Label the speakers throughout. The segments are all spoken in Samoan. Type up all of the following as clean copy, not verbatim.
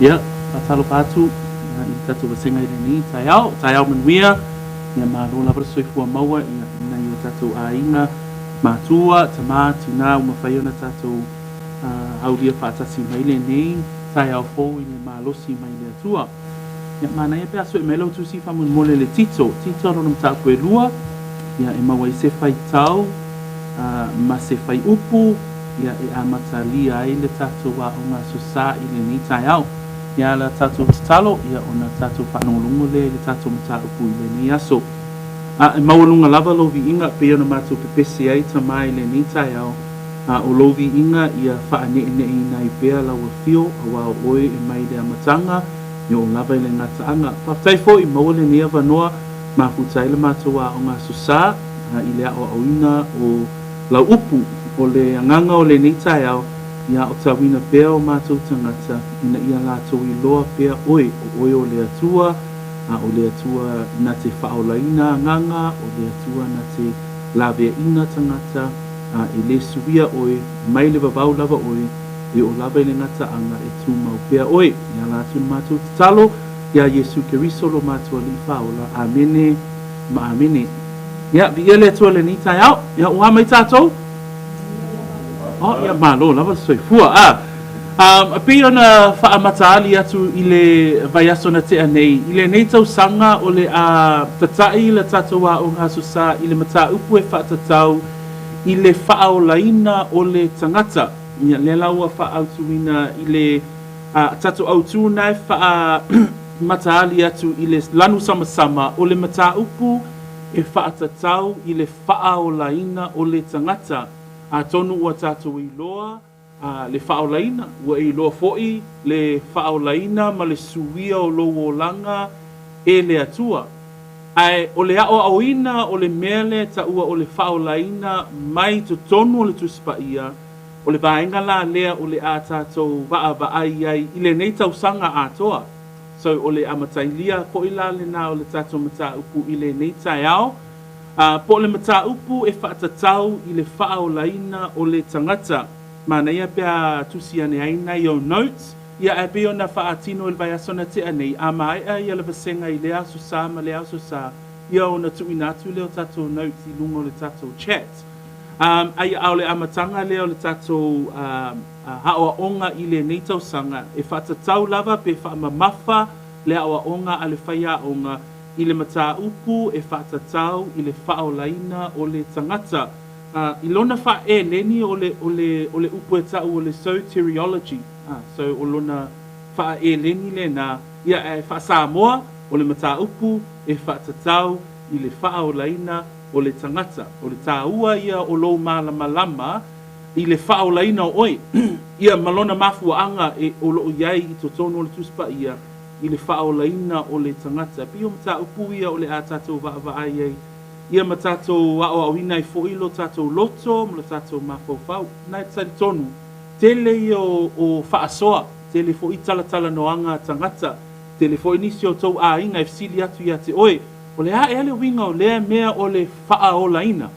Speaker 1: Ia, faatalofa atu i le tatou vasega i lenei taeao. Taeao manuia, ia malo lava le soifua maua i nai o tatou aiga, matua, tama, tina ua mafai ona tatou aulia faatasi mai lenei taeao fou i le malosi mai le Atua. Ia, manaia pe a sue mai lau tusi faamolemole i le Tito, Tito lona mataupu e lua, ia, e maua ai se faitau ma se faiupu, ia, e amatalia ai le tatou aoga Aso Sa i lenei taeao. Ia, a la tatou tatalo, ia, ona tatou faalogologo lea i le tatou mataupu i lenei aso. A e maualuga lava lou viiga, pei ona matou pepese ai tama i lenei taeao, A o lou viiga ia faaneeneeina ai pea lau afio, aua o oe e mai le amataga, e oo lava i le gataaga. Faafetai foi, maua lenei avanoa, mafuta ai le matou aoga Aso Sa, i le aoaoina o lau upu. O le agaga o lenei taeao, ia aotauina pea o matou tagata, ina ia latou iloa pea oe, o oe o le Atua, a o le Atua na te faaolaina agaga, o le Atua na te laveaina tagata, a e lē suia oe, mai le vavau lava oe, e oo lava i le gataaga e tumau pea oe. E ala atu le matou tatalo iā Iesu Keriso lo matou Alii Faaola. Amene ma amene. Ia, viia le Atua i lenei taeao. Ia, ua a mai tatou? Oh, ia, malo lava le soifua. A, um, pei ona faamataali atu i le vaiaso na tea nei, i lenei tausaga o le a tata'i le tatou aoga Aso Sa i le mataupu e faatatau i le faaolaina o le tagata. Ia, lea la ua faaautuina i le tatou autū na e faamataali atu i le lanu samasama o le mataupu e faatatau i le faaolaina o le tagata. Atonu ua tatou iloa le faaolaina, ua e iloa foi le faaolaina ma le suia o lou olaga e le Atua. Ae o le aoaoina o le mea lea e taua o le faaolaina mai totonu o le Tusi Paia, o le vaega la lea o le a tatou vaavaai ai i lenei tausaga atoa. So, o le amatailia foi la lena o le tatou mataupu i lenei taeao, a, po o le mataupu e faatatau i le faaolaina o le tagata. Manaia pe a tusi ane ai nai ou notes, ia ae pei ona faatino i le vaiaso na tea nei, a maea ia le vasega i lea Aso Sa ma lea Aso Sa, ia ona tuuina atu lea o tatou notes i luga o le tatou chat. Um, ai, a o le amataga lea o le tatou um, aoaoga i lenei tausaga, e faatatau lava pe faamamafa le aoaoga a le faiaoga i le mataupu e faatatau i le faaolaina o le tagata. A, i lona faaeleni o le, o le, o le upu e ta'u o le soteriology, a, so o lona faaeleni lena, ia ae faa-Samoa, o le mataupu e faatatau i le faaolaina o le tagata. O le tāua ia o lou malamalama i le faaolaina o oe, ia ma lona mafuaaga e, o lo o i ai i totonu o le Tusi Paia i le faaolaina o le tagata. E pei o mataupu ia o le a tatou vaavaai ai ia ma tatou aoaoina ai foi lo tatou loto ma lo tatou mafaufau. Na e talitonu, tele ia o faasoa, tele foi talatalanoaga a tagata, tele foi nisi o tou aiga e fesili atu ia te oe, o le a ea le uiga o lea mea o le faaolaina?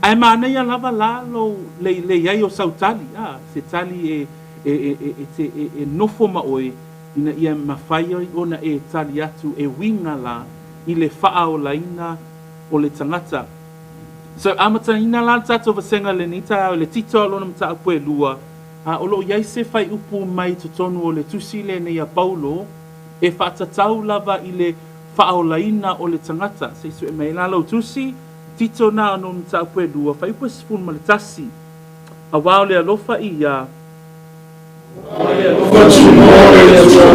Speaker 1: Ae manaia lava la lou le le i ai o sau tali, a, se tali e e e e te e e nofo ma oe ina ia mafai ai ona e tali atu e uiga la i le faaolaina o le tagata. So, amataina la le tatou vasega i lenei taeao i le tito a lona mataupu e lua, a o lo o i ai se faiupu mai totonu o le tusi lenei a Paulo e faatatau lava i le faaolaina o le tagata. Se i sue mai la lau tusi, Tito na o lona mataupu e lua, faiupu e 11, aua o le alofa ia.
Speaker 2: Aua o le alofa tunoa o le Atua,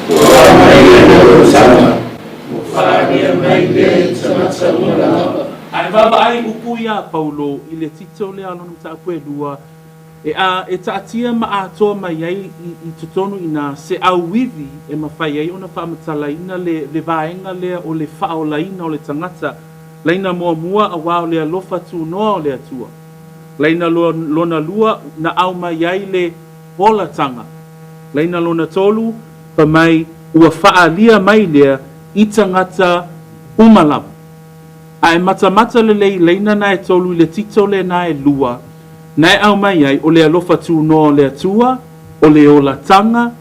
Speaker 2: ua aumai ai le olataga, ua faaalia mai lea i tagata uma lava.
Speaker 1: Ae vaavaai upu ia a Paulo i le tito lea o lona mataupu e lua, e a e taatia ma atoa mai ai i, i totonu i ina se auivi e mafai ai ona faamatalaina le, le vaega lea o le faaolaina o le tagata, laina muamua aua o le alofa tunoa o le Atua. Laina lona lua, na aumai ai le olataga. Laina lona tolu, fai mai, ua faaalia mai lea i tagata uma lava. Ae matamata lelei laina na e tolu i le tito lena e lua, na e aumai ai o le alofa tunoa o le Atua, o le olataga,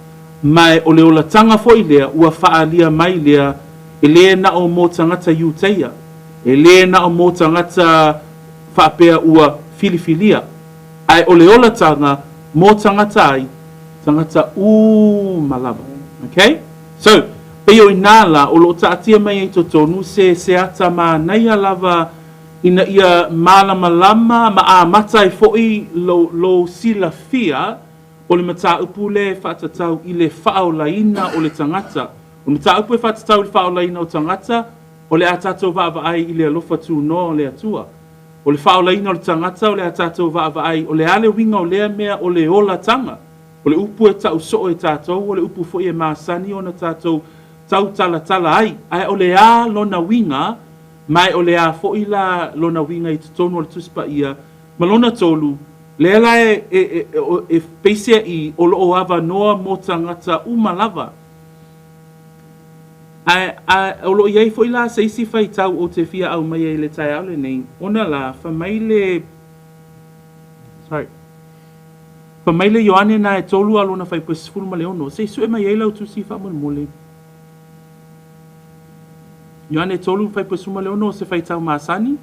Speaker 1: Ma o le olataga foi lea ua faaalia mai lea e lē na o mo tagata Iutaia, e lē na o mo tagata faapea ua filifilia, ae o le olataga mo tagata ai, tagata uma lava. Okay? So, pei o inā la o lo o taatia mai ai i totonu se se ata manaia lava ina ia malamalama ma amata ai foi lou lou silafia O le mataupu lea e faatatau i le faaolaina o le tagata. O le mataupu e faatatau i le faaolaina o tagata, o le a tatou vaavaai i le alofa tunoa o le Atua. O le faaolaina o le tagata, o le a tatou vaavaai o le a le uiga o lea mea o le olataga. O le upu e tau soo e tatou, o le upu foi e masani ona tatou tautalatala ai, ae o le a lona uiga, ma o le a foi la lona uiga i totonu o le Tusi Paia, Ma lona tolu, lea la e, e, e, e peiseai o lo o avanoa mo tagata uma lava. Ae, ae o lo o i ai foi la se isi faitau ou te fia aumaia i le taeao lenei, ona la, fai mai le, sorry, fai mai le Ioane na e tolu a lona faipue 16, se i sue mai ai lau tusi faamolemole. Ioane 3 faipue 16 o se faitau masani.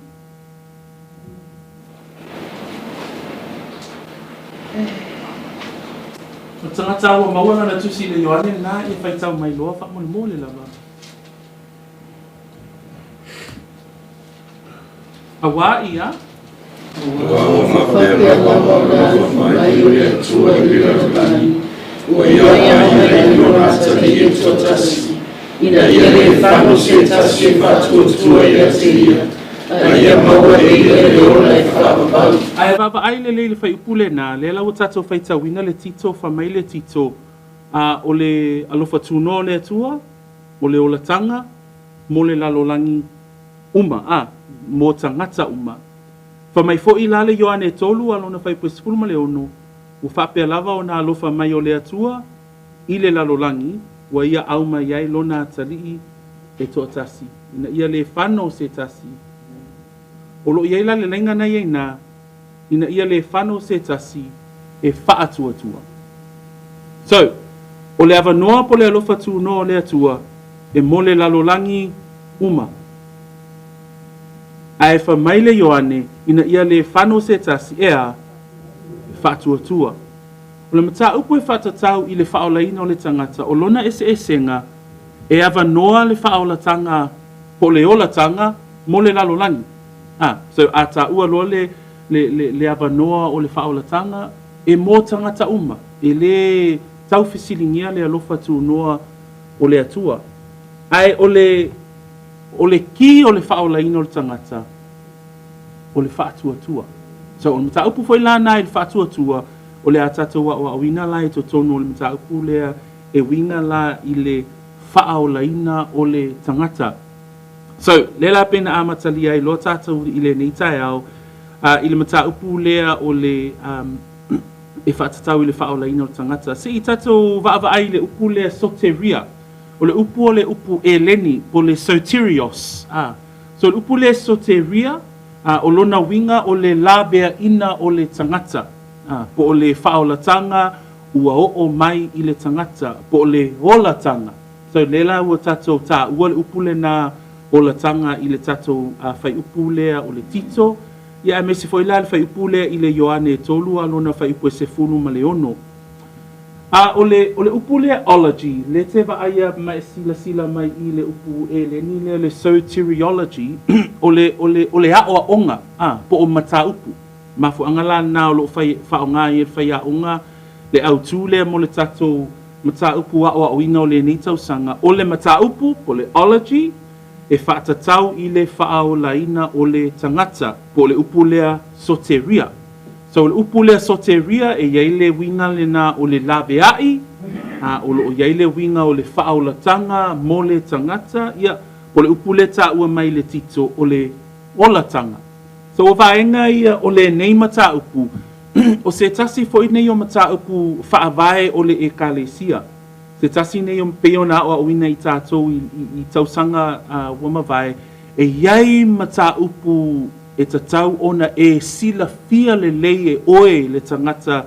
Speaker 1: O le tagata ua maua lana tusi i le Ioane lena, ia faitau mai loa faamolemole lava. Auā ia.
Speaker 2: Auā ua faapea lava ona alofa mai o le Atua i le lalolagi, ua ia aumaia ai Lona Atalii e toatasi, Ina ia le fano se tasi e faatuatua ia te ia, a ia maua e ia le ola e faavavau.
Speaker 1: Ae vaavaai lelei i le fuaiupu lena, lea la ua tatou faitauina le Tito, fai mai le Tito, a o le alofa tunoa o le Atua, o le olataga mo le lalolagi uma, a, mo tagata uma. Fai mai foi la le Ioane 3 a lona fuaiupu e 16, ua faapea lava ona alofa mai o le Atua, i le lalolagi ua ia aumai ai lona atalii e toatasi, ina ia le fano se tasi. O lo o i ai la le laina na i ai na, ina ia le fano se tasi e faatuatua. So, o le avanoa po le alofa tunoa o le Atua e mo le lalolagi uma. Ae fai mai le Ioane, ina ia le fano se tasi, e a? E faatuatua. O le mataupu e faatatau i le faaolaina o le tagata, o lona eseesega, e avanoa le faaolataga po o le olataga mo le lalolagi. A, so a taua loa le, le, le, le avanoa o le faaolataga, e mo tagata uma, e lē tau fesiligia le alofa tunoa o le Atua. Ae o le, o le kī o le faaolaina o le tagata, o le faatuatua. So, o le mataupu foi la na i le faatuatua, o le a tatou aoaoina la i totonu o le mataupu lea e uiga la i le faaolaina o le tagata. So, lea la pei na amatalia ai loa tatou i lenei taeao i le mataupu lea o le um, e faatatau i le faaolaina o le tagata. Se i tatou vaavaai i le upu lea soteria. O le upu o le upu Eleni, po le soterios. Ah. So le upu lea soteria, a, o lona uiga o le laveaina o le tagata, a, po o le faaolataga ua oo mai i le tagata, po o le olataga. So lea la ua tatou taua le upu lena olataga i le tatou fuaiupu lea o le Tito, ia aemaise foi la le fuaiupu lea i le Ioane 3 a lona fuaiupu e 16. A o le, o le upu lea ology, lea te vaaia ma e silasila mai i le upu Eleni lea le soteriology, o le, o le, o le aoaoga, a, po o mataupu. Mafuaaga la lena o lo o fai, faaaoga ai e le faiaoga le autu lea mo le tatou mataupu aoaoina o lenei tausaga, o le mataupu, po o le ology, e faatatau i le faaolaina o le tagata, po o le upu lea soteria. So o le upu lea soteria e i ai le uiga lena o le laveai, a o lo o i ai le uiga o le faaolataga mo le tagata, ia, po o le upu lea taua mai i le Tito o le olataga. So o vaega ia o lenei mataupu, o se tasi foi nei o mataupu faavae o le Ekalesia. Se tasi nei o, pei ona aoaoina i tatou i, i, i tausaga ua mavae, e i ai mataupu e tatau ona e silafia lelei e oe le tagata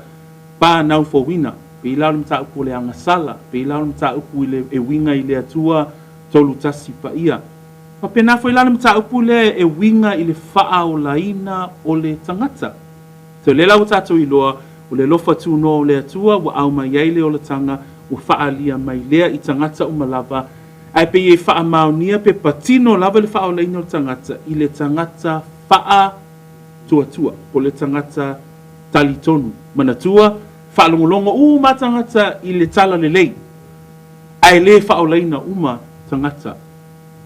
Speaker 1: whānau fouina. Pei la o le mataupu o le agasala, pei la o le mataupu i le e uiga i le Atua Tolutasi Paia. Faapena foi la le mataupu lea e uiga i le faaolaina o le tagata. So lea la ua tatou iloa, o le alofa tunoa o le Atua ua aumai ai le olataga, ua faaalia mai lea i tagata uma lava, ae pei e faamaonia pe patino lava le faaolaina o le tagata i le tagata faatuatua, po o le tagata talitonu. Manatua, faalogologo uma tagata i le talalelei, ae le faaolaina uma tagata.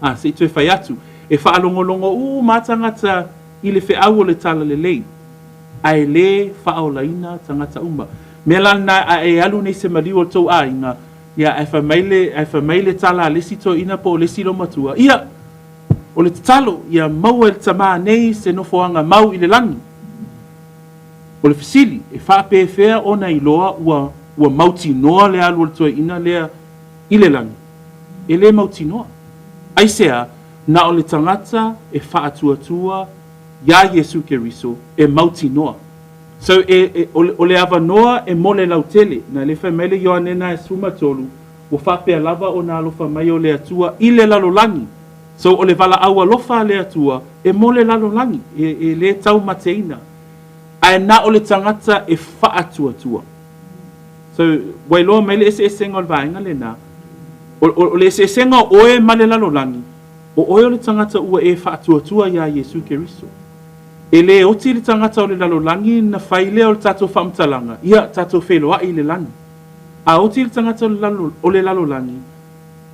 Speaker 1: A, se i toe fai atu, e faalogologo uma tagata i le feau o le talalelei, ae le faaolaina tagata uma. Mea la lena, a e alu nei i se maliu o le tou aiga, ia, ae fai mai le, ae fai mai le tala a le isi toeaina po o le isi loomatua, ia, o le tatalo, ia maua e le tamā nei se nofoaga mau i le lagi. O le fesili, e faapefea ona iloa ua, ua mautinoa le alu o le toeaina lea i le lagi? E le mautinoa. Aisea? Na o le tagata e faatuatua iā Iesu Keriso e mautinoa. So, e, e, o, o le avanoa e mo le lautele. Na le fai mai le Ioane na e 13, ua faapea lava ona alofa mai o le Atua i le lalolagi. So, o le valaau alofa a le Atua e mo le lalolagi, e, e le taumateina. Ae na o le tagata e faatuatua. So, ua iloa mai le eseesega o le vaega lena. O, o, o le eseesega o oe ma le lalolagi, o oe o le tagata ua e faatuatua iā Iesu Keriso. E le oti le tagata o le lalolagi na fai lea o le tatou faamatalaga, ia, tatou feiloai i le lagi. A oti le tagata o le lalo, o le lalolagi,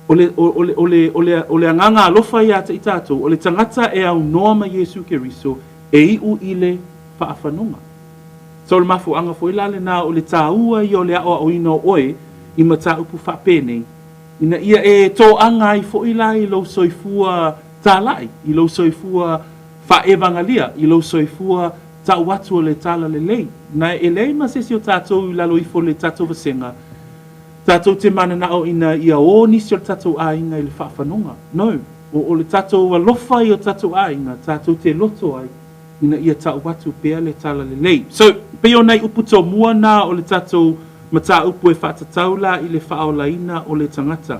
Speaker 1: o le, o, o le, o le, o le, o le agaga alofa iā te i tatou, o le tagata e aunoa ma Iesu Keriso, e iu i le faafanoga. So o le mafuaaga foi la lena o le tāua ia o le aoaoina o oe i mataupu faapenei, ina ia e toaga ai foi la i lou soifua tāla'i, i lou soifua faaevagalia, i lou soifua tau atu o le talalelei. Na e leai ma se isi o tatou i lalo ifo o le tatou vasega, tatou te mananao ina ia o nisi o le tatou aiga i le faafanoga. No. O, o le tatou alofa i o tatou aiga, tatou te loto ai ina ia tau atu pea le talalelei. So, pei o nai upu tomua na o le tatou mataupu e faatatau la i le faaolaina o le tagata.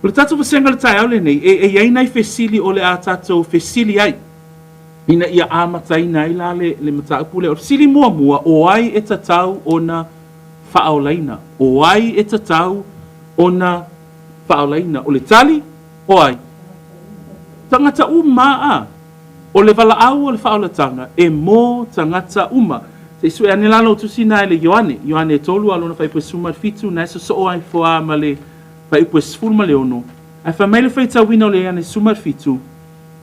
Speaker 1: O le tatou vasega o le taeao lenei, e, e i ai nai fesili o le a tatou fesili ai ina ia amataina ai la le, le mataupu lea. O le fesili muamua, o ai e tatau ona faaolaina? O ai e tatau ona faaolaina? O le tali, o ai? Tagata uma a. O le valaau o le faaolataga e mō tagata uma. Se i sue ane la lou tusi na e le Ioane, Ioane e 3 a lona fuaiupu e 17, na e sosoo ai foā ma le fuaiupu e 16, ae fai mai le faitauina o le Ioane 17,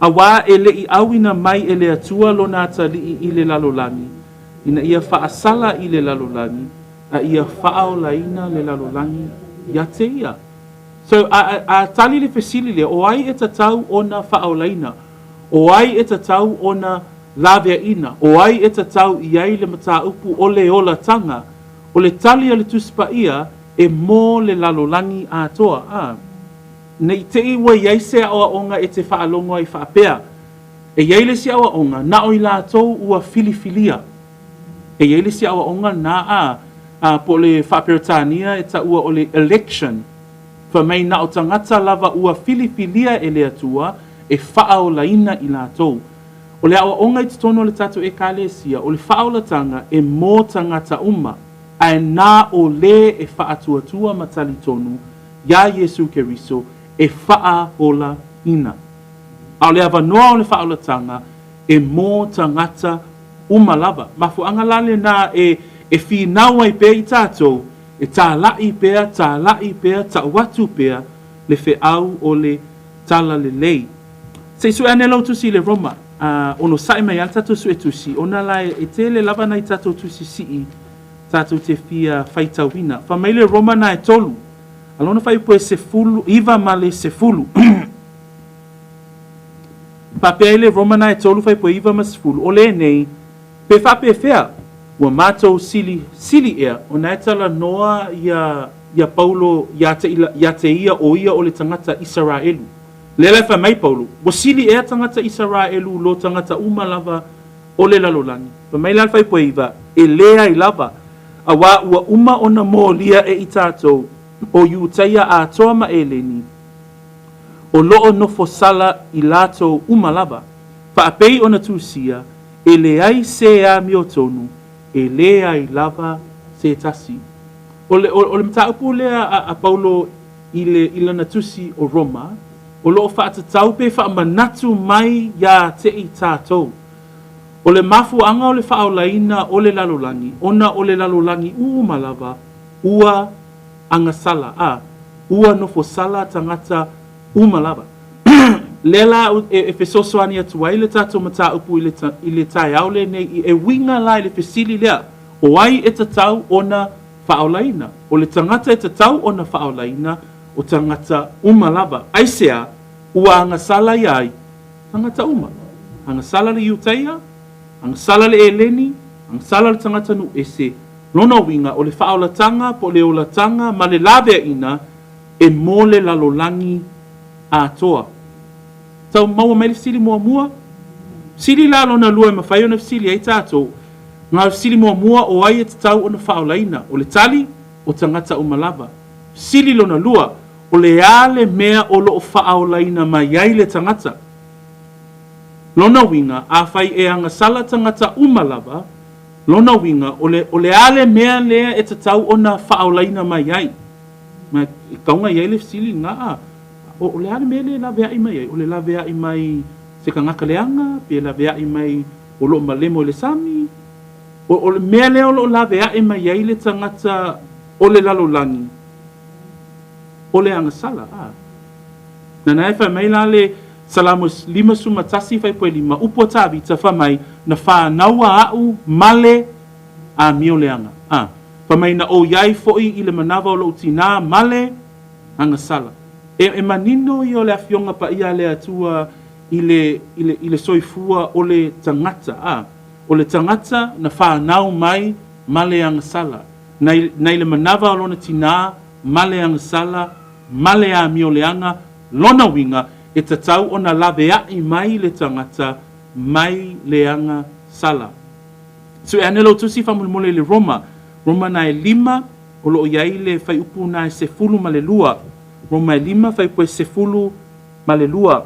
Speaker 1: Auā e le i auina mai e le Atua lona atalii i le lalolagi, ina ia faasala i le lalolagi, a ia faaolaina le lalolagi ia te ia. So, a, a, a tali le fesili lea, o ai e tatau ona faaolaina? O ai e tatau ona laveaina? O ai e tatau i ai le mataupu o le olataga? O le tali a le Tusi Paia, e mō le lalolagi atoa. A, ne i te i ua i ai se aoaoga e te faalogo ai faapea, e i ai le isi aoaoga, na o i latou ua filifilia. E i ai le isi aoaoga lena, a, a, po o le Faa-Peretania e taua o le election. Fai mai na o tagata lava ua filifilia e le Atua e faaolaina i latou. O le aoaoga i totonu o le tatou Ekalesia, o le faaolataga e mō tagata uma, ae na o le e faatuatua ma talitonu iā Iesu Keriso e faaolaina. A o le avanoa o le faaolataga e mō tagata uma lava. Mafuaaga la lena e e finau ai pea i tatou, e tālaʻi pea, tālaʻi pea, tau atu pea le feau o le Talalelei. Se i sue ane lou tusi i le Roma, a onosai mai lava le tatou suetusi, ona la e tele lava nai tatou tusi sii tatou te fia faitauina. Fai mai le Roma na e 3, a lona fuaiupu e 10, 9 ma le 10. Faapea ai le Roma na e 3 fuaiupu e 9 ma 10, o lenei, pe faapefea, ua matou sili, sili ea, ona e talanoa ia ia Paulo ia te, ia te ia o ia o le tagata Isaraelu. Lea la e fai mai Paulo, ua sili ea tagata Isaraelu lo tagata uma lava o le lalolagi. Fai mai la le fuaiupu e 9, e leai lava. Auā ua uma ona molia e i tatou, o Iutaia atoa ma Eleni, o loo nofo sala i latou uma lava, faapei ona tusia, e leai se amiotonu, e leai lava se tasi. O le, o, o le mataupu lea a, a Paulo i, le, i lana tusi o Roma, o loo faatatau pe faamanatu mai iā te i tatou. O le mafuaaga o le faaolaina o le lalolagi, ona o le lalolagi uma lava ua agasala, a ua nofo sala tagata uma lava. Lea la e fesoasoani atu ai le tatou mataupu i le, i le taeao lenei i e uiga la i le fesili lea, o ai e tatau ona faaolaina? O le tagata e tatau ona faaolaina, o tagata uma lava. Aisea? Ua agasala ia ai? Tagata uma. Agasala le Iutaia, agasala le Eleni, agasala le tagata nuu ese. Lona uiga, o le faaolataga po o le olataga ma le laveaiina e mo le lalolagi atoa. Tau maua mai le fesili muamua? Fesili la lona lua e mafai ona fesili ai tatou, na o le fesili muamua o ai e tatau ona faaolaina? O le tali, o tagata uma lava. Fesili lona lua, O le a le mea o lo o faaolaina mai ai le tagata? Lona uiga, afai e agasala tagata uma lava, lona uiga, o le, o le a le mea lea e tatau ona faaolaina mai ai? Ma e tauga i ai le fesili lena, a, o, o le a le mea lea e laveai mai ai? O le laveai mai se tagata leaga, pe laveai mai o lo o malemo i le sami? O, o le mea lea o lo o laveai mai ai le tagata o le lalolagi, o le agasala, a. Nana e fai mai la le Salamo 51 fuaiupu 5, upu a Tavita, fai mai, Na fānaua aʻu ma le amio leaga, a. Fai mai, Na ou iai foʻi i le manava o loʻu tinā ma le agasala. E, e manino ia o le Afioga Paia a le Atua i le, i le, i le soifua o le tagata, a. O le tagata na fānau mai ma le agasala. Nai, nai le manava o lona tinā, ma le agasala, ma le amioleaga, lona uiga, e tatau ona laveaʻi mai le tagata mai le agasala. Sue ane lou tusi faamolemole i le Roma, Roma na e lima, o loo i ai le fuaiupu na e 12, Roma e lima, fuaiupu e 12.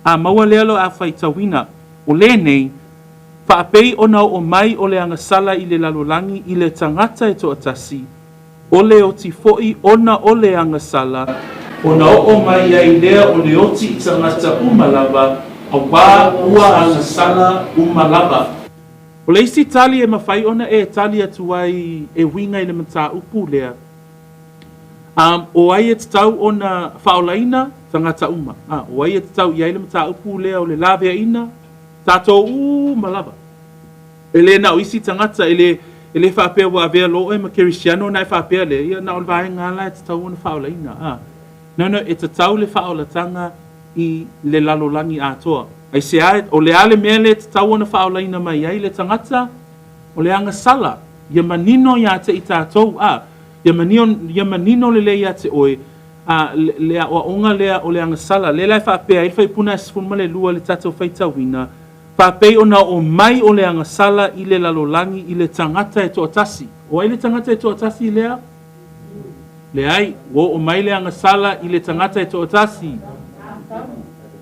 Speaker 1: A maua lea lo a faitauina, o lenei, Faapei ona oo mai o le agasala i le lalolagi i le tagata e toatasi, o le oti foi ona o le agasala, ona oo mai ai lea o le oti i tagata uma lava, auā ua agasala uma lava. O le isi tali e mafai ona e tali atu ai e uiga i le mataupu lea, a o ai e tatau ona faaolaina? Tagata uma. A o ai e tatau i ai le mataupu lea o le laveaiina? Tatou uma lava. E le na o isi tagata, e le, e le faapea ua avea loa oe ma Kerisiano ona e faapea lea, ia na o le vaega lava la e tatau ona faaolaina. A. No, no, e tatau le faaolataga i le lalolagi atoa. Aisea, o le a le mea lea e tatau ona faaolaina mai ai le tagata? O le agasala. Ia manino iā te i tatou, a. Ia manino, ia manino lelei iā te oe, A, le, le aoaoga lea o le agasala, lea la e faapea ai le faipuna e 12 le tatou faitauina, faapei ona oo mai o le agasala i le lalolagi i le tagata e toatasi. O ai le tagata e toatasi lea? Leai, ua oo mai le agasala i le tagata e toatasi.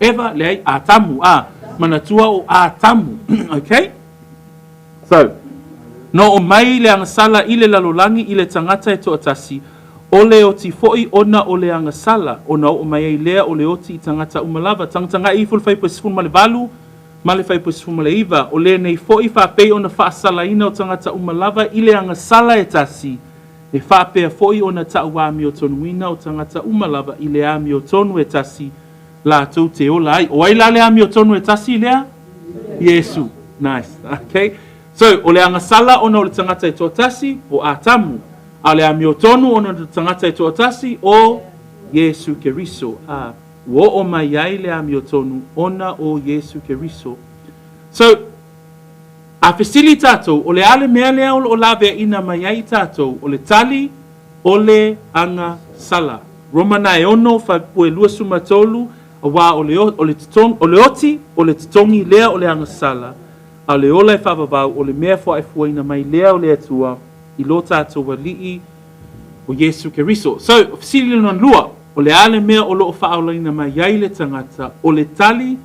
Speaker 1: Eva, leai, Atamu. A, manatua o Atamu. Okay? So, na oo mai le agasala i le lalolagi i le tagata e toatasi, o le oti foi ona o le agasala, ona oo mai ai lea o le oti i tagata uma lava. Tagatagai ifo le fuaiupu 18 ma le fuaiupu 19, o lenei foi faapei ona faasalaina o tagata uma lava i le agasala e tasi, e faapea foi ona tauamiotonuina o tagata uma lava i le amiotonu e tasi, latou te ola ai. O ai la le amiotonu e tasi lea? Iesu. Nice. Okay. So, o le agasala ona o le tagata e toatasi, o Atamu. A o le amiotonu ona o le tagata e toatasi, o Iesu Keriso. A ua oo mai ai le amiotonu ona o Iesu Keriso. So, a fesili tatou, o le a le mea lea o lo o laveaiina mai ai i tatou? O le tali, O le agasala. Roma na e ono, fuaiupu e 23, auā o le, o le totogi, o le oti, o le totogi lea o le agasala. a o le ola e faavavau, o le mea foaefuaina mai lea o le Atua i lo tatou Alii o Iesu Keriso. So, o fesili lona lua, o le a le mea o lo o faaolaina mai ai le tagata? O le tali,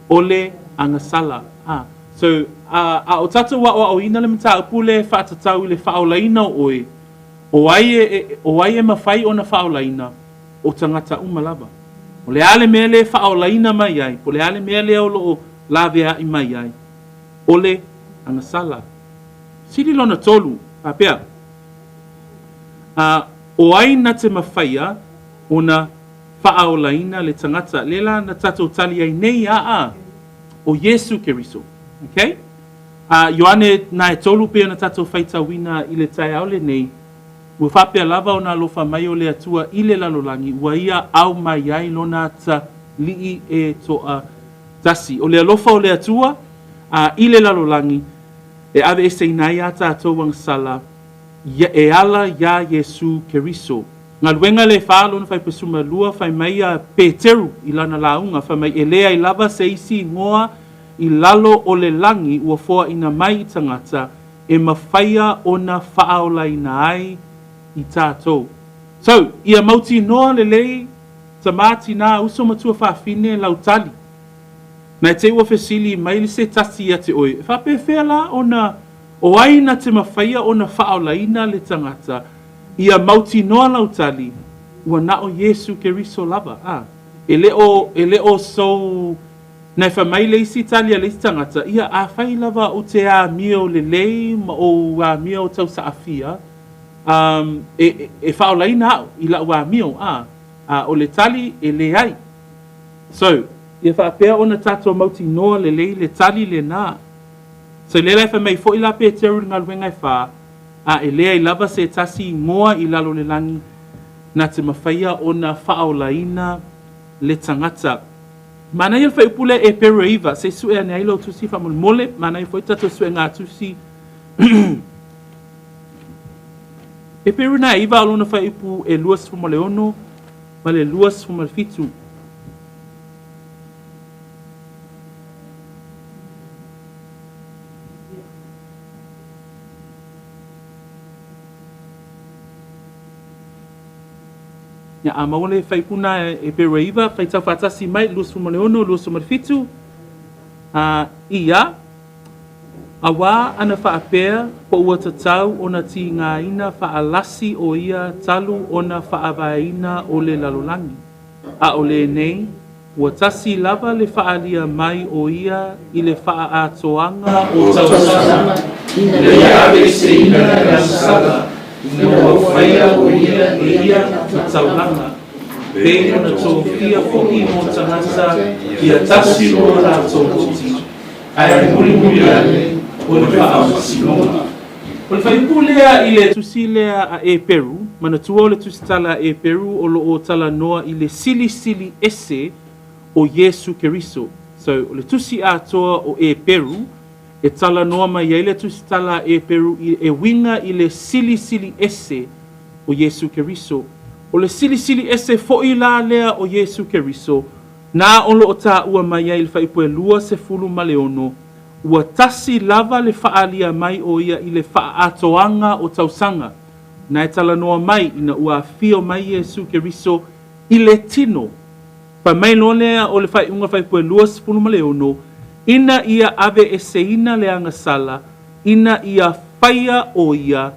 Speaker 1: o le agasala. A. So, a, a o tatou aoaoina le mataupu lea e faatatau i le faaolaina o oe, o ai e, e, o ai e mafai ona faaolaina? O tagata uma lava. O le a le mea lea e faaolaina mai ai, po o le a le mea lea o lo o laveai mai ai? O le agasala. Sili lona tolu, faapea, A, o ai na te mafaia ona faaolaina le tagata? Lea la na tatou tali ai nei, aa, o Iesu Keriso. Okay? A, Ioane na e tolu pei ona tatou faitauina i le taeao lenei, ua faapea lava ona alofa mai o le Atua i le lalolagi, ua ia aumai ai lona atalii e toatasi. O le alofa o le Atua, a, i le lalolagi, e aveeseina ai a tatou agasala e ala iā Iesū Keriso. Galuega le fa lona faipasuma lua, fai mai a Peteru i lana lauga, fai mai, E leai lava se isi igoa i lalo o le lagi ua foaina mai i tagata e mafaia ona faaolaina ai i tatou. So, ia mautinoa lelei, tamā, tinā, uso ma tuafafine, lau tali. Na te ua fesili mai le se tasi ia te oe, e faapefea la ona o ai na te mafaia ona faaolaina le tagata, ia mautinoa lau tali, ua na o Iesu Keriso lava. A, e le o, e le o sou, na e fai mai le isi tali a le isi tagata, ia afai lava ou te amio lelei ma ou amio tausaafia, um, e, e, e faaolaina au i lau amio, a, a o le tali e leai. So, ia faapea ona tatou mautinoa lelei le tali lenā. So, lea la e fai mai foi la Peteru i le galuega e fa, a e leai lava se tasi igoa i lalo o le lagi na te mafaia ona faaolaina le tagata. Manaia le fuaiupu lea Eperu e iva, se i sue ane ai lou tusi faamolemole, manaia foi tatou suega tusi. Eperu na e iva o lona fuaiupu e 26 ma le 27. Ia, a maua le faaiupu na e Eperu e iva, faitau faatasi mai, 26, 27, a, ia, Auā ana faapea po ua tatau ona tīgāina faalasi o ia talu ona faavaeina o le lalolagi. A o lenei, ua tasi lava le faaalia mai o ia i le faaatoaga o tausaga, ina ia aveeseina le agasala ina ua faia o ia e ia ma taulaga, pei ona tofia foi mo tagata ia tasi lo latou oti. Ae mulimuli ane o le faamasinoga. O le faaiupu lea i le tusi lea a Eperu, manatua o le tusitala a Eperu o lo o talanoa i le silisili ese o Iesu Keriso. So, o le tusi atoa o Eperu, e talanoa mai ai le tusitala a Eperu i, e uiga i le silisili ese o Iesu Keriso. O le silisili ese foi la lea o Iesu Keriso, Na o lo o taua mai ai i le fuaiupu e 26, ua tasi lava le faaalia mai o ia i le faaatoaga o tausaga, na e talanoa mai ina ua afio mai Iesu Keriso i le tino. Fai mai loa lea o le faaiuga fuaiupu e 26, ina ia aveeseina le agasala, ina ia faia o ia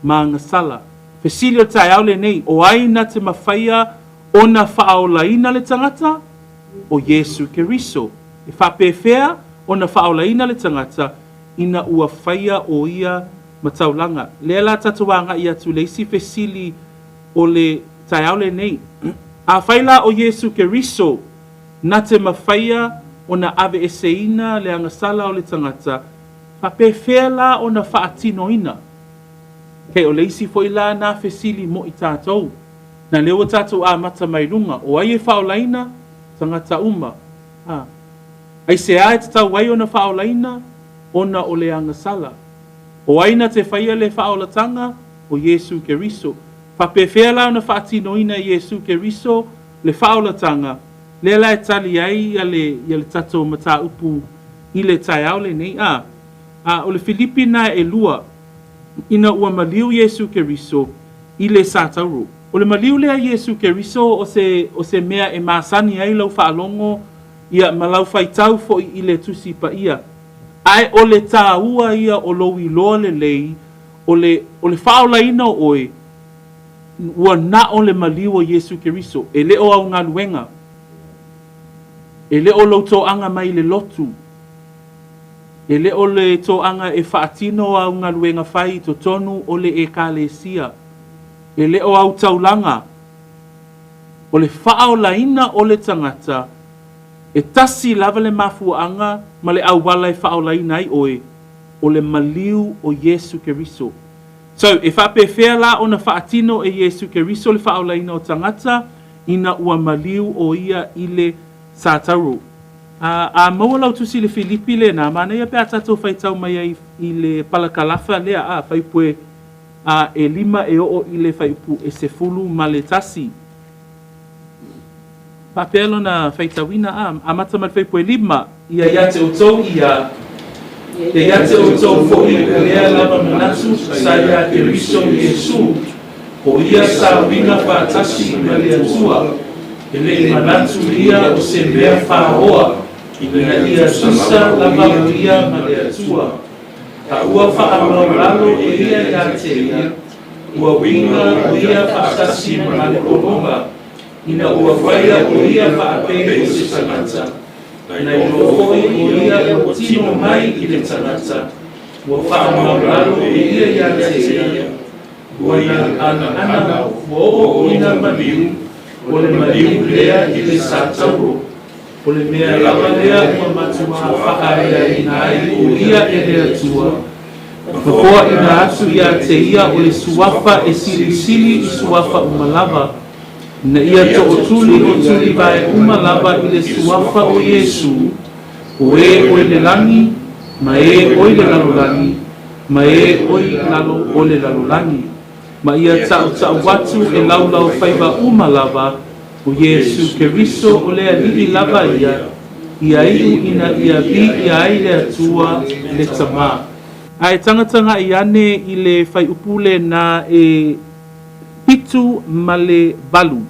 Speaker 1: ma agasala. Fesili o le taeao lenei, o ai na te mafaia Ona faaolaina le tagata? O Iesu Keriso. E faapefea ona faaolaina le tagata ina ua faia o ia ma taulaga? Lea la tatou agai atu i le isi fesili o le taeao lenei. Afai la o Iesu Keriso na te mafaia ona aveeseina le agasala o le tagata, faapefea la ona faatinoina? Okay, o le isi foi la na fesili mo i tatou. Na lea ua tatou amata mai luga, o ai e faaolaina? Tagata uma. A. Aisea e tatau ai ona faaolaina? Ona o le agasala. O ai na te faia le faaolatanga? O Iesu Keriso. Faapefea la ona faatinoina e Iesu Keriso le faaolatanga, lea la e tali ai ia le, ia le tatou mataupu i le taeao lenei? A. A o le Filipi na e 2, ina ua maliu Iesu Keriso i le satauro. O le maliu lea Iesu Keriso o se, o se mea e masani ai lau faalogo, ia, ma lau faitau foi i le Tusi Paia. Ae o le tāua ia o lou iloa lelei, o le, o le faaolaina o oe, ua na o le maliu o Iesu Keriso, e le o au galuega, e le o lou toaga mai i le lotu, e le o le toaga e faatino au galuega fai i totonu o le Ekalesia, e le o au taulaga, o le faaolaina o le tagata, e tasi lava le mafuaaga ma le auala e faaolaina ai oe, o le maliu o Iesu Keriso. So, e faapefea la ona faatino e Iesu Keriso le faaolaina o tagata ina ua maliu o ia i le satauro? A, a maua lau tusi i le Filipi lena, manaia pe a tatou faitau mai ai i le palakalafa lea, a, fuaipue a, e 5 e oo i le fuaiupu e 11. Faapea lona faitauina, a, amata mai le fuaipue 5, Ia ia te outou ia, ia ia te outou foi o lea lava manatu sa iā Keriso Iesu, o ia sa uiga faatasi ma le Atua, e le i manatu ia o se mea faoa, ina ia tusa lava o ia ma le Atua. A ua faamaulalo e ia ia te ia, ua uiga o ia faatasi ma le pologa, ina ua faia o ia faapei o se tagata, na iloa foi o ia ua tino mai i le tagata, ua faamaulalo e ia ia te ia, ua ia anaana ua oo ina maliu, o le maliu lea i le satauro, o le mea lava lea ua matuā faaeaina ai o ia e le Atua, ma foaina atu ia te ia o le suafa e silisili i suafa uma lava, ina ia tootuli o tulivae uma lava i le suafa o Iesu, o e o i le lagi, ma e o i le lalolagi, ma e o i lalo o le lalolagi, ma ia tautau atu e laulaufaiva uma lava, o Iesu Keriso o le Alii lava ia, ia iu ina ia viia ai le Atua le Tama. Ae tagatagai ane i le fuaiupu lena e 7 ma le 8.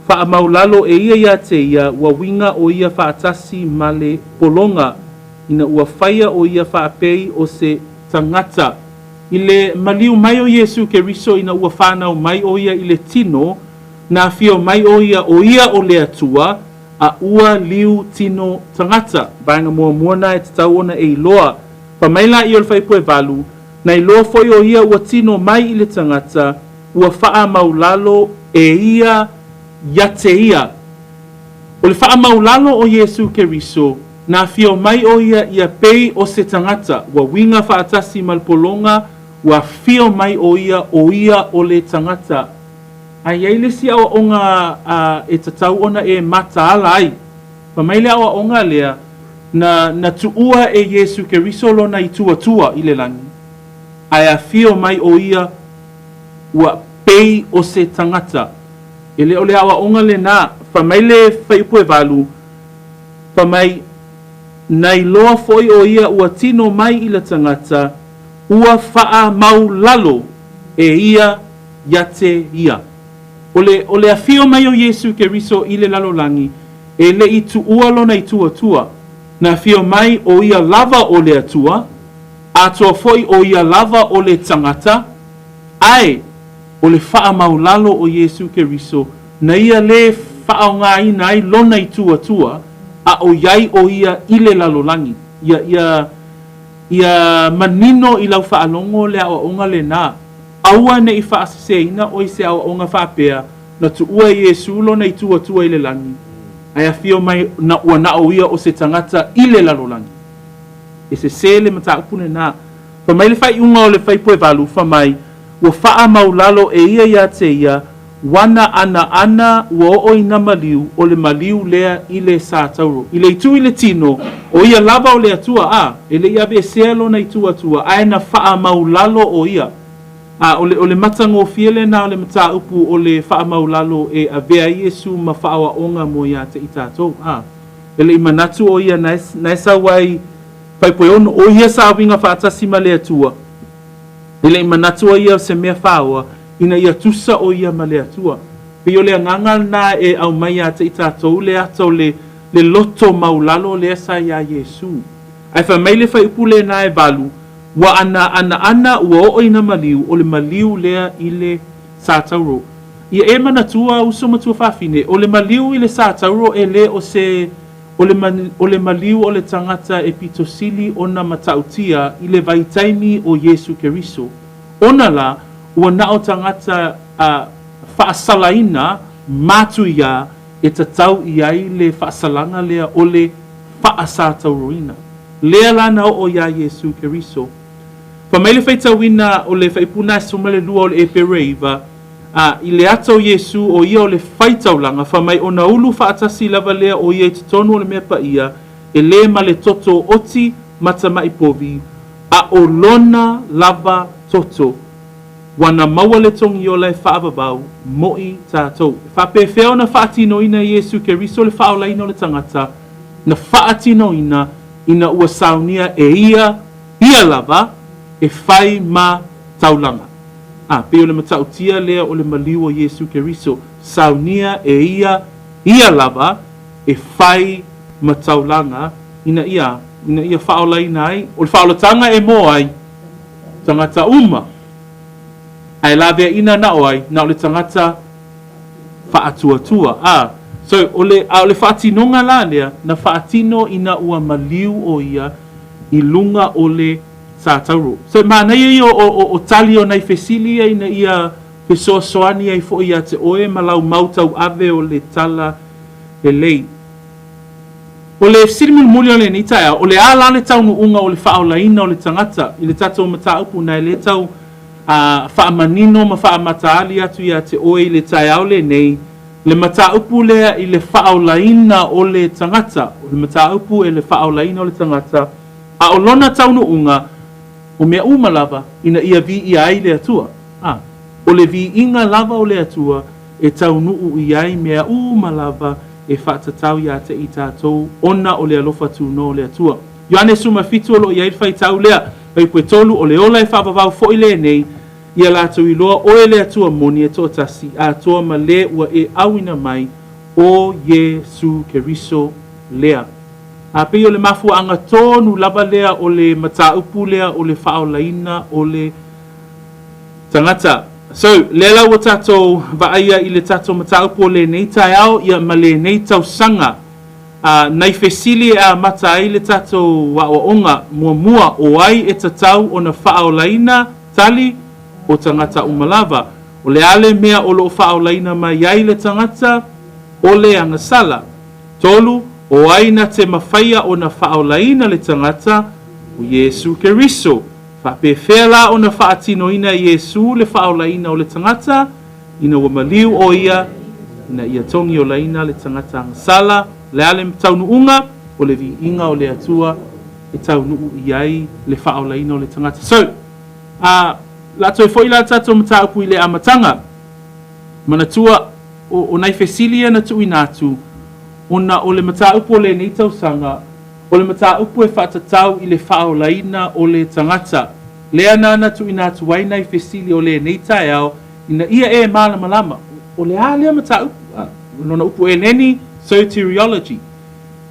Speaker 1: Faamaulalo e ia ia te ia ua uiga o ia faatasi ma le pologa, ina ua faia o ia faapei o se tagata. I le maliu mai o Iesu Keriso ina ua fanau mai o ia i le tino, na afio mai o ia o ia o le Atua, a ua liu tino tagata. Vaega muamua na e tatau ona e iloa. Fai mai laia o le fuaiupu e 8, Na iloa foi o ia ua tino mai i le tagata, ua faamaulalo e ia ia te ia. O le faamaulalo o Iesu Keriso, na afio mai o ia ia pei o se tagata, ua uiga faatasi ma le pologa, ua afio mai o ia o ia o le tagata. A i ai le isi aoaoga e tatau ona e mataala ai. Fai mai le aoaoga lea, na, na tuua e Iesu Keriso lona ituatua i le lagi, ae afio mai o ia ua pei o se tagata. E le o le aoaoga lena. Fai mai le fuaiupu e 8, fai mai, Na iloa foi o ia ua tino mai i le tagata, ua faamaulalo e ia ia te ia. O le, o le afio mai o Iesu Keriso i le lalolagi, e le i tuua lona ituatua, na afio mai o ia lava o le Atua, atoa foi o ia lava o le tagata, ae o le faamaulalo o Iesu Keriso, na ia lē faaaogaina ai lona ituatua, a o i ai o ia i le lalolagi. Ia, ia, ia manino i lau faalogo le aoaoga lenā. Aua ne i faaseseina oe i se aoaoga faapea, na tuua e Iesu lona ituatua i le lagi, ae afio mai na ua na o ia o se tagata i le lalolagi. E sesē le mataupu lenā. Fai mai le faaiuga o le fuaiupu e 8, fai mai, Ua faamaulalo e ia ia te ia, wana anaana ua oo i na maliu, o le maliu lea i le satauro. I le itu i le tino, o ia lava o le Atua, a, e le i aveesea lona ituatua, ae na faamaulalo o ia. A, o le, o le matagofie lenā o le mataupu o le faamaulalo e avea ai Iesu ma faaoaoga mo ia te i tatou. A, e le i manatu o ia na e, na e sau ai. Fuaiupu e 6, O ia sa uiga faatasi ma le Atua, e le i manatua ia o se mea faoa, ina ia tusa o ia ma le Atua. Pei o le agaga lena e aumai ia te i tatou le ata o le le loto maulalo lea sa iā Iesu. Ae fai mai le fuaiupu lena e 8, Ua ana anaana ua oo ina maliu, o le maliu lea i le satauro. Ia e manatua, uso ma tuafafine, o le maliu i le satauro e le o se O le, o le maliu o le tagata e pito sili ona matautia i le vaitaimi o Iesu Keriso. Ona la, ua na o tagata a faasalaina matuia e tatau i ai le faasalaga lea o le faasatauroina. Lea la na oo iā Iesu Keriso. Fai mai le faitauina o le Fuaiupu 12 o le Epero e 9, A i le ata o Iesu, o ia o le faitaulaga, fai mai ona ulu faatasi lava lea o ia i totonu o le Mea Paia, e le ma le toto oti ma tama'i povi, a o lona lava toto. Ua na maua le togiola e faavavau mo'i tatou. E faapefea ona faatinoina e Iesu Keriso le faaolaina o le tagata? Na faatinoina ina ua saunia e ia, ia lava, e fai ma taulaga. A, pei o le matautia lea o le maliu o Iesu Keriso, saunia e ia, ia lava, e fai ma taulaga, ina ia, ina ia faaolaina ai, o le faaolataga e mo ai tagata uma, ae laveaiina na o ai, na o le tagata faatuatua. A, so, o le, a o le faatinoga la lea, na faatino ina ua maliu o ia i luga o le Satauro. So e manaia ia o tali o nai fesili ia ina ia fesoasoani ai foi ia te oe ma lau mau tauave o le tala lelei. O le fesili mulimuli o lenei taeao, o le a la le taunuuga o le faaolaina o le tagata i le tatou mataupu na e le tau faamanino ma faamataali atu ia te oe i le taeao lenei le mataupu lea i le faaolaina o le tagata, o le mataupu e le faaolaina o le tagata, A o lona taunuuga, o mea uma lava, ina ia viia ai le Atua. A, o le viiga lava o le Atua e taunuu i ai mea uma lava e faatatau iā te i tatou ona o le alofa tunoa o le Atua. Ioane 17 o lo o i ai le faitau lea, Fuaiupu e 3, o le ola e faavavau foi lenei, ia latou iloa oe le Atua moni e toatasi, atoa ma le ua e auina mai, o Iesu Keriso lea. A pei o le mafuaaga tonu lava lea o le mataupu lea o le faaolaina o le tagata. So, lea la ua tatou vaaia i le tatou mataupu o lenei taeao ia ma lenei tausaga. A, nai fesili e amata ai le tatou aoaoga, muamua, o ai e tatau ona faaolaina? Tali, O tagata uma lava. O le a le mea o lo o faaolaina mai ai le tagata? O le agasala. 3, O ai na te mafaia ona faaolaina le tagata? O Iesu Keriso. Faapefea la ona faatinoina e Iesu le faaolaina o le tagata? Ina ua maliu o ia, ina ia togiolaina le tagata agasala. O le a le taunuuga? O le viiga o le Atua e taunuu i ai le faaolaina o le tagata. So, a, la toe foi la le tatou mataupu i le amataga. Manatua, o nai fesili ia na tuuina atu, ona o le mataupu o lenei tausaga, o le mataupu e faatatau i le faaolaina o le tagata. Lea na na tuuina atu ai nai fesili o lenei taeao ina ia e malamalama, o le a lea mataupu? O lona upu eleni, soteriology.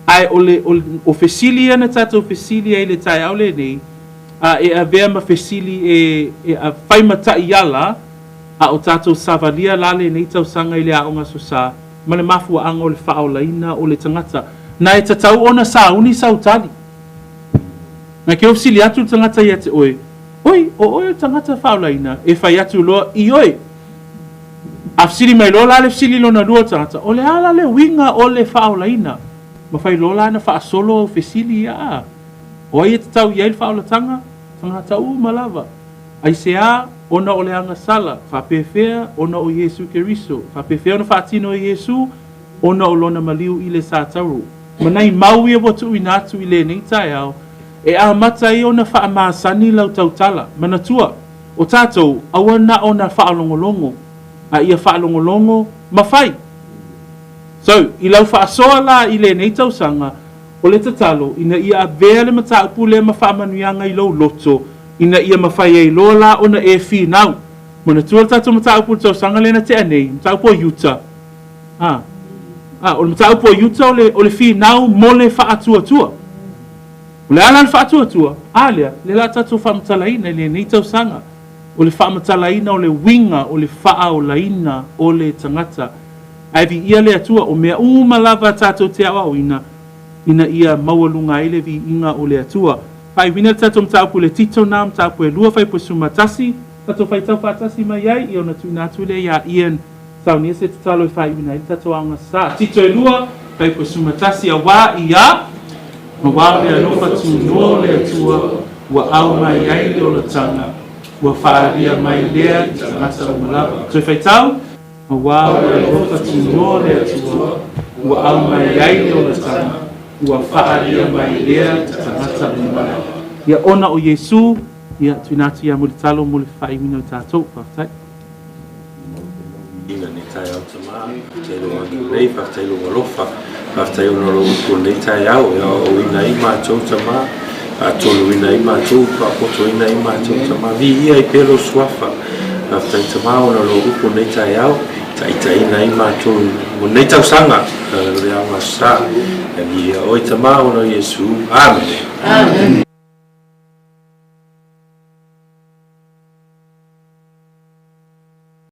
Speaker 1: Ae o le, o fesili ia na tatou fesili ai i le taeao lenei, a e avea ma fesili e, e fai ma taiala, A o tatou savalia la lenei tausaga i le Aoga Aso Sa ma le mafuaaga o le faaolaina o le tagata. Na e tatau ona sauni sau tali. Na ke ofisili atu le tagata ia te oe, Oi, o oe o le tagata faaolaina? E fai atu loa, Ioe. A fesili mai loa la le fesili lona lua o le tagata, O le a la le uiga o le faaolaina? Mafai loa la ona faasolo au fesili ia, a o ai e tatau i ai le faaolataga? Tagata uma lava. Aisea? Ona o le agasala. Faapefea? Ona o Iesu Keriso. Faapefea ona faatino e Iesu? Ona o Lona maliu i le satauro. Ma nai mau ia ua tuuina atu i lenei taeao, e amata ai ona faamasani lau tautala. Manatua, o tatou, aua na ona faalogologo, a ia faalogologo ma fai. So, i lau faasoa la i lenei tausaga, O le tatalo, ina ia avea le mataupu lea ma faamanuiaga i lou loto, ina ia mafai ai loa la ona e finau. Manatua le tatou mataupu i le tausaga lea na tea nei, mataupu o Iuta. A, a, o le mataupu o Iuta o le, o le finau mo le faatuatua. O le a la le faatuatua? A lea, lea o le a tatou faamatalaina i lenei tausaga. O le faamatalaina o le uiga o le faaolaina o le tagata. Ae viia le Atua, o mea uma lava tatou te aoaoina, ina ia maualuga ai le viiga o le Atua. Faaiuina le tatou mataupu i le Tito na, mataupu e 2, fuaiupu 11, tatou faitau faatasi mai ai, ia ona tuuina atu lea ia Ian Saunia se tatalo e faaiuina ai le tatou aoga sa. Tito e 2, fuaiupu 11, Auā ia, auā o le alofa tunoa o le Atua ua au mai ai le olataga, ua faaalia mai lea i tagata uma lava. Toe faitau. Auā o le alofa tunoa o le Atua ua au mai ai le olataga, ua faaalia mai lea i tagata uma lava. Ia ona o Iesu, ia tuuina atu ia Mulitalo mo le faaiuina o tatou. Faafetai.
Speaker 3: Viiga lenei taeao Tama, faafetai lou agalelei, faafetai lou alofa, faafetai ona o lou upu i lenei taeao e aoaoina ai matou Tama, faatonuina ai matou, faapotoina ai matou Tama, viia ai pea lou suafa. Faafetai Tama ona o lou upu i lenei taeao, taitaiina ai matou mo lenei tausaga, le aoga sa. Viia oe Tama ona o Iesu. Amene.
Speaker 2: Amene.